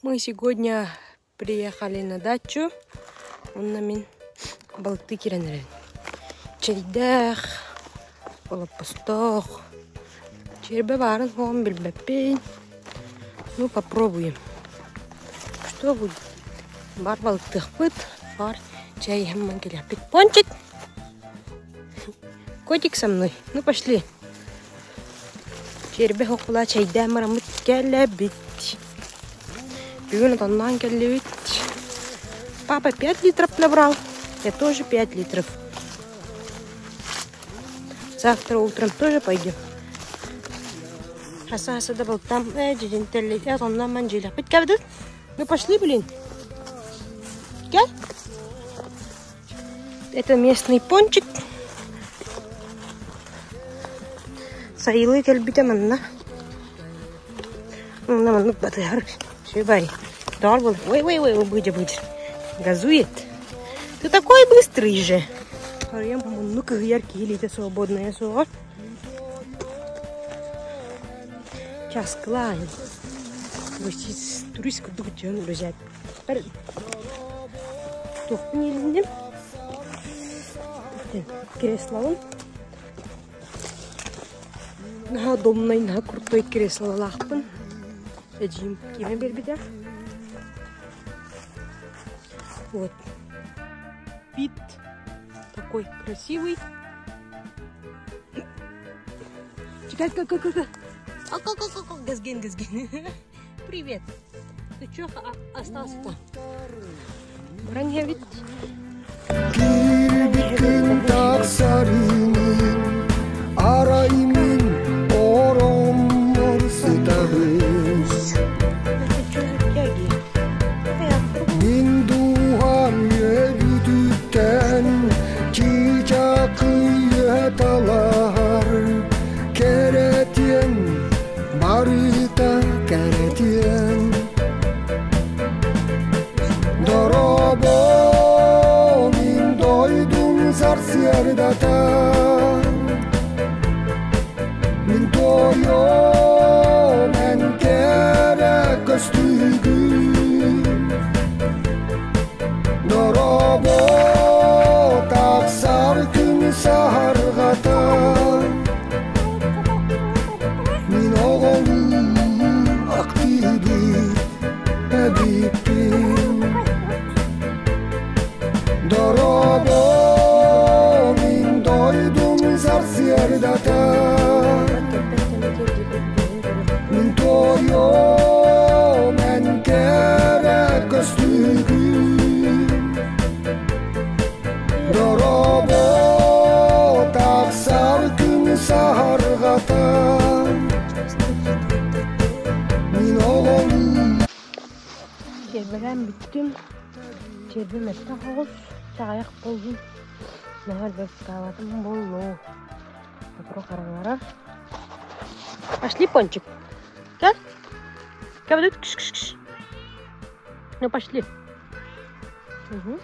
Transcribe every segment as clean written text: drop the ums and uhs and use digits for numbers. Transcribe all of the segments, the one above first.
Мы сегодня приехали на дачу. Онно мин балыктыы киирэн эрэбин. Чэйдээх, олоппостоох. Чиэрбэ баарын суоҕун билбэппин. Ну, попробуем. Что будет? Бар балыктыахпыт, бар чай иһэн кэлиэхпит. Пончик! Котик со мной. Ну, пошли. Чиэрбэ хокула чэйдээн бараммыт кэлэбит. Бүгүн отонноон кэллибит. Папа 5 литров набрал, я тоже 5 литров. Завтра утром тоже пойдем. Хаса-хаса да балыктаам дьидин тэллэйдэ отонноон ман дьиэлэхпит кэбдит. Ну пошли, блин. Кэл. Это местный пончик. Сайылыы кэлбитэ манна. Манна маннык батыһар. Сүбай. Тоҕор был. Ой, ой, ой, быдьа, быдьа. Газует. Ты такой быстрый же. Харыйам мунну кыһыйар киһи илиитэ свободная суоҕа. Часкылаан. Турист курдук дьон үлэжэт. Туохпун иилинним? Креслобун. Наһаа удобнай, наһаа крутой креслолаахпын. Эдьиийим киирэн биэрбитэ. Вот. Вид такой красивый. Чекай, как, как, как. Газген, газген. Привет. Ты чё остался-то? Баран иһэбит. Киирбит күн тахсарынын арай мин ороммор сытабын Это чё за тяги? Мин дууһам үөбүтүттэн чыычаакыйа талаһар кэрэтиэн барыта кэрэтиэн Дорообо мин дойдум сарсыардата мин туойуом эн кэрэ көстүүгүн Дорообо тахсар күн саһарҕата мин оҕолуу актыыбыт эбиппин Дорообо мин дойдум сарсыардата мин туойуом эн кэрэ көстүүгүн Дорообо тахсар күн саһарҕата мин оҕолуу Чиэрбэлээн бүттүм. Чиэрбэм эттэх оҕус, чаҕайах буоллум. Наһаа элбэх буоллу. Сотору хараҥара. Пошли, Пончик. Кэл. Кэл, кш кш кш. Ну, пошли. Угу.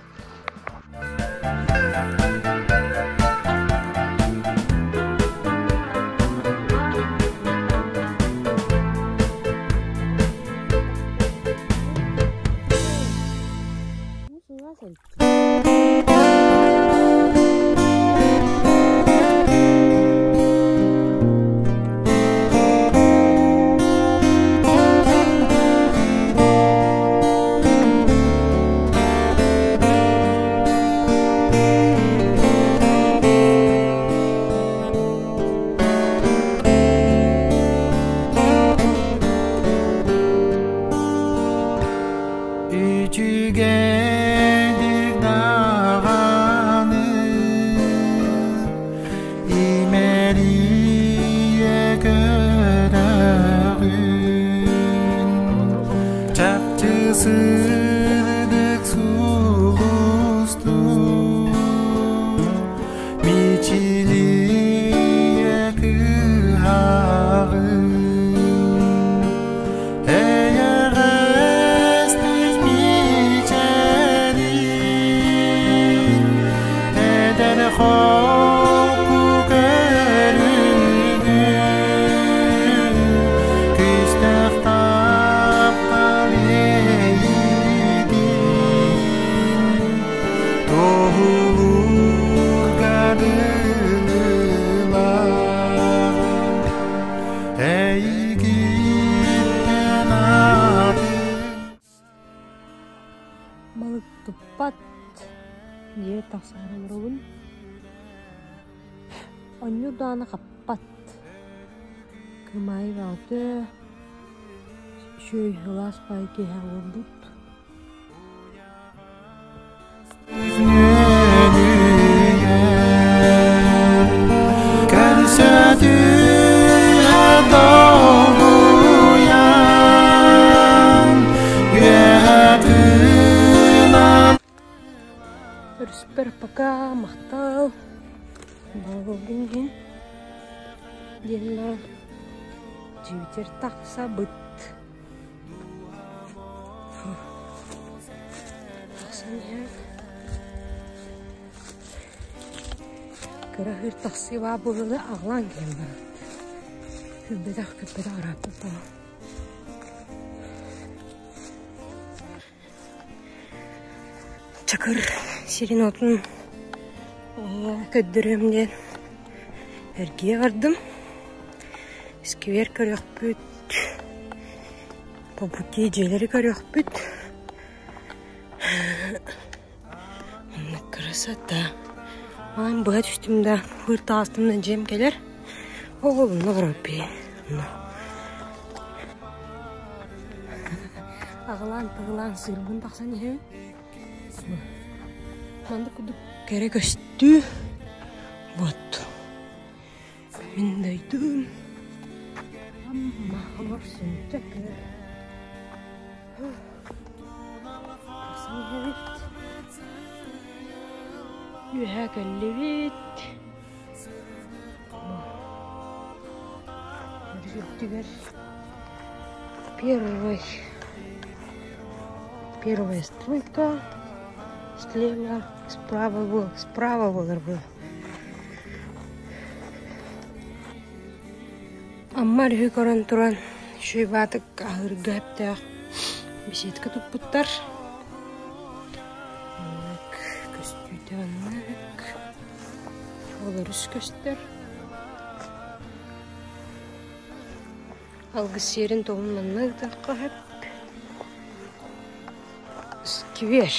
Үчүгэйдик даҕаны имэрийэ көрөҕүн чахчы сырдык сулустуу мичилийэ кыһаҕын эйэҕэстик мичээрин эдэр холку көрүҥүн күүстээх таптал Дьиэ тахсаары олоробун. Онньуур даҕаны хаппат. Кымаайы бөҕөтө, үчүгэй сылаас баай киэһэ буолбут. Өрүспэр пока махтал буолугун иһин диэн баран дьиэбитигэр тахсабыт. Тахсан иһэн кыра ыыр тахсыы баа буоланы аҕылаан кэлэн баран күлбэтэх күппэтэх ырааппыт буолан Чакыр сирин-уотун көрдөрүөм диэн эргийэ бардым. Сквер көрүөхпүт, по пути дьиэлэри көрүөхпүт. Оннук красота. Маан быһа түстүм да, быыр таҕыстым да дьиэм кэлэр. Ол онно барабын. Аҕылаан-тыгылаан сыырбын тахсан иһэбин. Маннык курдук кэрэ көстүү. Вот. Мин дойдум. Амма олорсун чакыр. Тахсан иһэбит. Үөһэ кэллибит. Үрдүгэр первый первая стройка слева справа был справа буолар был Амма өрүһү көрөн туран үчүгэй баатык аһыырга эптээх беседка туппуттар. Маннык көстүүтэ маннык. Ол өрүс көстөр. Алгыс сиэрин туһун манна ыытыахха сөп. Сквер.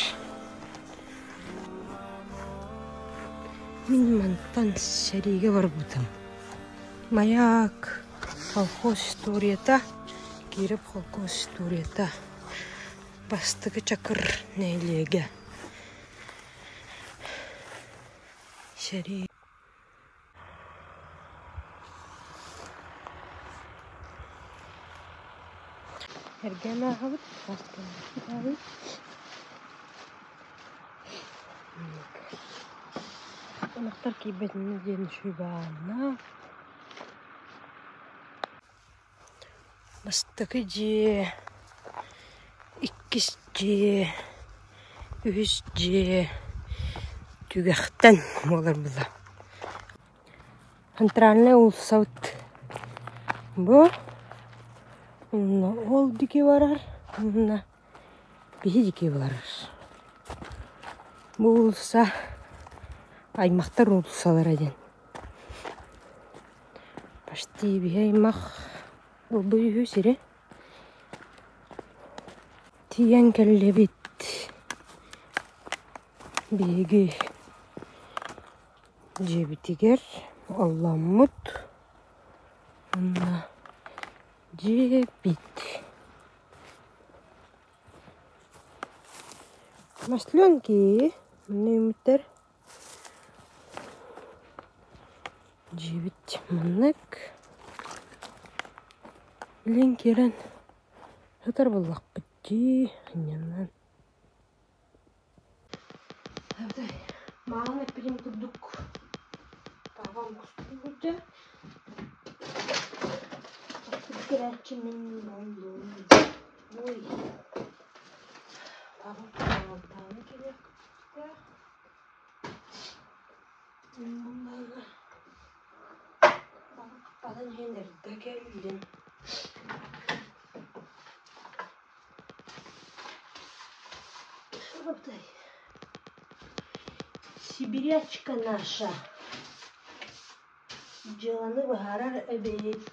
Мин мантан сэриигэ барбытым. Маяк, колхоз историята, Киров холкуос историята, Бастакы Чакыр нэһилиэгэ. Сэрии Эргэн ааһабыт, ааһабыт. Ынахтар киирбэтиннэр диэн үчүгэй баанна. Бастакы дьиэ, иккис дьиэ, үһүс дьиэ түгэхтэн буолар буолла. Центральнай уулуссабыт бу. Онно ол диэки барар, уонна биһи диэки барар. Бу уулусса аймахтар уулуссалара диэн. Почти биһи аймах ылбыт үһү сири. Тиийэн кэллибит. Биһиги дьиэбитигэр оллооммут уонна дьиэбит. Масленки манна үүммүттэр. Дьиэбит маннык. Илин киирэн сытар буоллахпыт дии анньанан. Маҕан эппитим курдук папам кустуу сылдьар. Кэлээччи мин буоллум. Ой. Папам алтааны кэлиэхтээх. Балыкпатын иһин эрдэ кэллим. Сибирячка наша дьыаланы быһаарар эбит.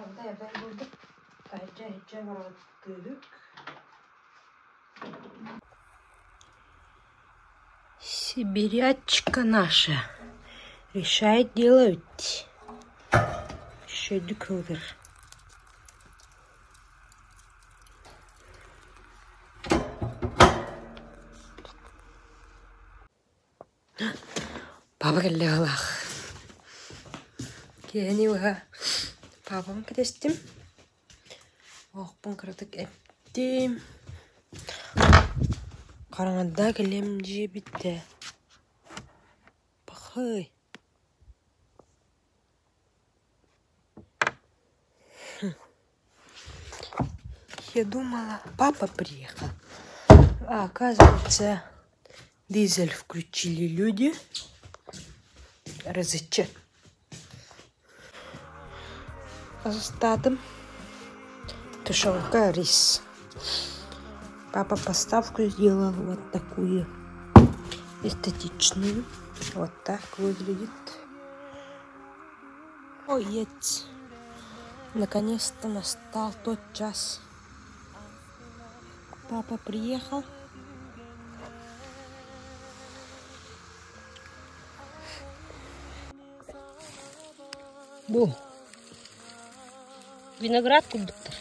Абдай-абдай буолбут. Таһырдьа-иһирдьэ бараҕыттыыһык. Сибирячка наша решает делать. Шөдүк ылыр. Папа кэллэ быһыылаах. Киэһэни быһа папам кэтэстим. Оһохпун кыратык эптим. Хараҥарда кэлиэм диэбитэ. Пахай. Я думала, папа приехал. А оказывается, дизель включили люди. РЗЧ. Астаатым. Тушенка рис. Папа поставку сделал вот такую эстетичную. Вот так выглядит. Ой, еть. Наконец-то настал тот час. Папа приехал. Бу. Виноград курдуктар.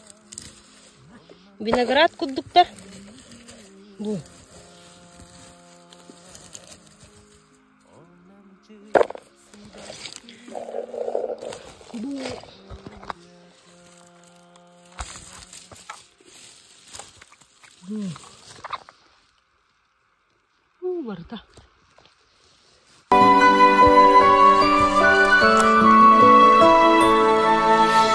Виноград курдуктар. Бу. Бу. Бу. Уу барыта.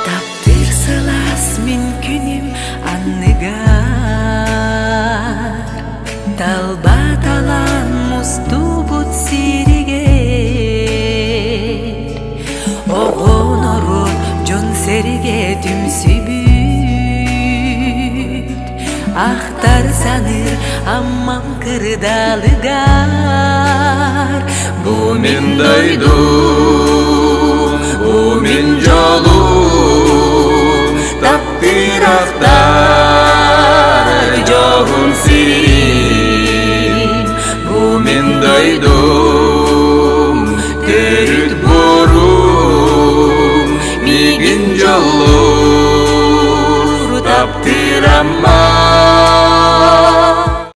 Таптыыр сылаас мин күнүм анныгар Талба талаан мустубут сиригэр Оҕонору дьон сэригэ түмсүбүт Ахтар саныыр Аммам кырдаалыгар Бу мин дойдум, бу мин дьолум, таптыыр ахтар.